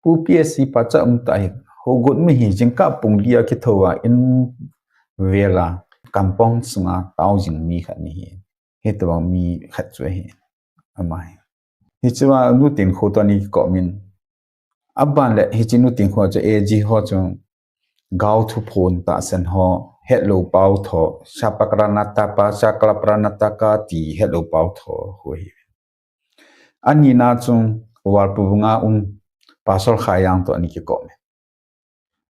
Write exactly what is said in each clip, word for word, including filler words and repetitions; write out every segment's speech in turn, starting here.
Pu P S C pa cha um ta hi, hogut mi hi jingkah pung li a kithou a in vela compound sunga tao jing mi khat ni hi. Hitobang mi khat chu hi. Ama hi. Hichea Nu Tinkho toh ani kikop in. Aban le hiche Nu Tinkho chu A G ho chu Gao thuphon tahsan ho, hetlou pao tho, Sapakranatapa, Saklaparanataka ti hetlou pao tho ho hi. Anina chu Walpubunga um Pastor Khayang toh ani kikop in.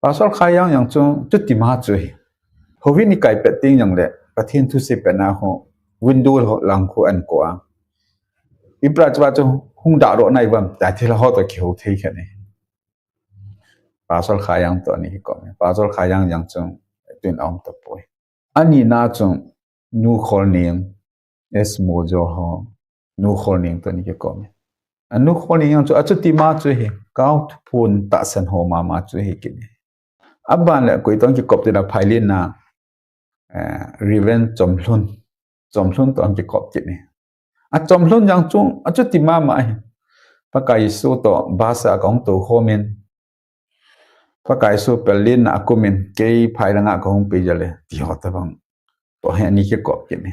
Pastor Khayang jong chu, chutima chu hi. Houbung ikai pet teng jongle, Pathen thu seipetna ho, window ho lang khu ahin ko a. Ipi jeh a chu hung dahdoh nai uvem, ti thil ho toh kihou thei khat ni. Pastor Khayang toh ani kikop in. Pastor Khayang jong chu, tuin aum tapoi. Anina chu, Nu Kholneng, S Mojo ho, Nu Kholneng toh ani kikop in. A Nu Kholneng jong chu, achutima chu hi, Gao thuphon tahsan ho mama chu hi kit ni. Aban le koi toh kikop ti le Phailen a, eh, Reverend Chomlhun, Chomlhun toh kikop kit ni. A Chomlhun jong chu, achuti mama hi. Pakai Jesu toh bus a kahung tou khom in. Pakai Jesu pelin a akum in, kei phai langa kahung pei jale, ti ho tabang. Toh hi ani kikop kit ni.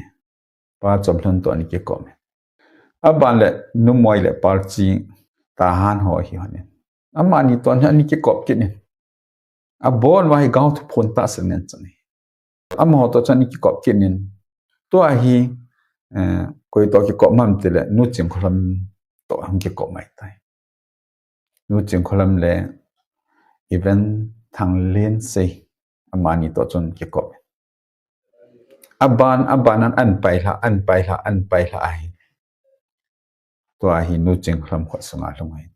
Pa Chomlhun toh ani kikop in. Aban le Nu Moi le Palchi Tahan ho hi hon in. Amani toh hi ani kikop kit in. Abon uva hi Gao thuphon tahsan nen chu ni. Amaho toh chu ani kikop kit in. Tua hi, eh, koi toh kikop ham ti le, Nu Chingkholam toh hung kikop mai tai. Nu Chingkholam le Reverend Thanglensei, amani toh chun kikop. Aban, aban an, an pai lha, an pai lha, an pai lha ahi. Tua hi Nu Chingkholam kho sunga lhung ahi.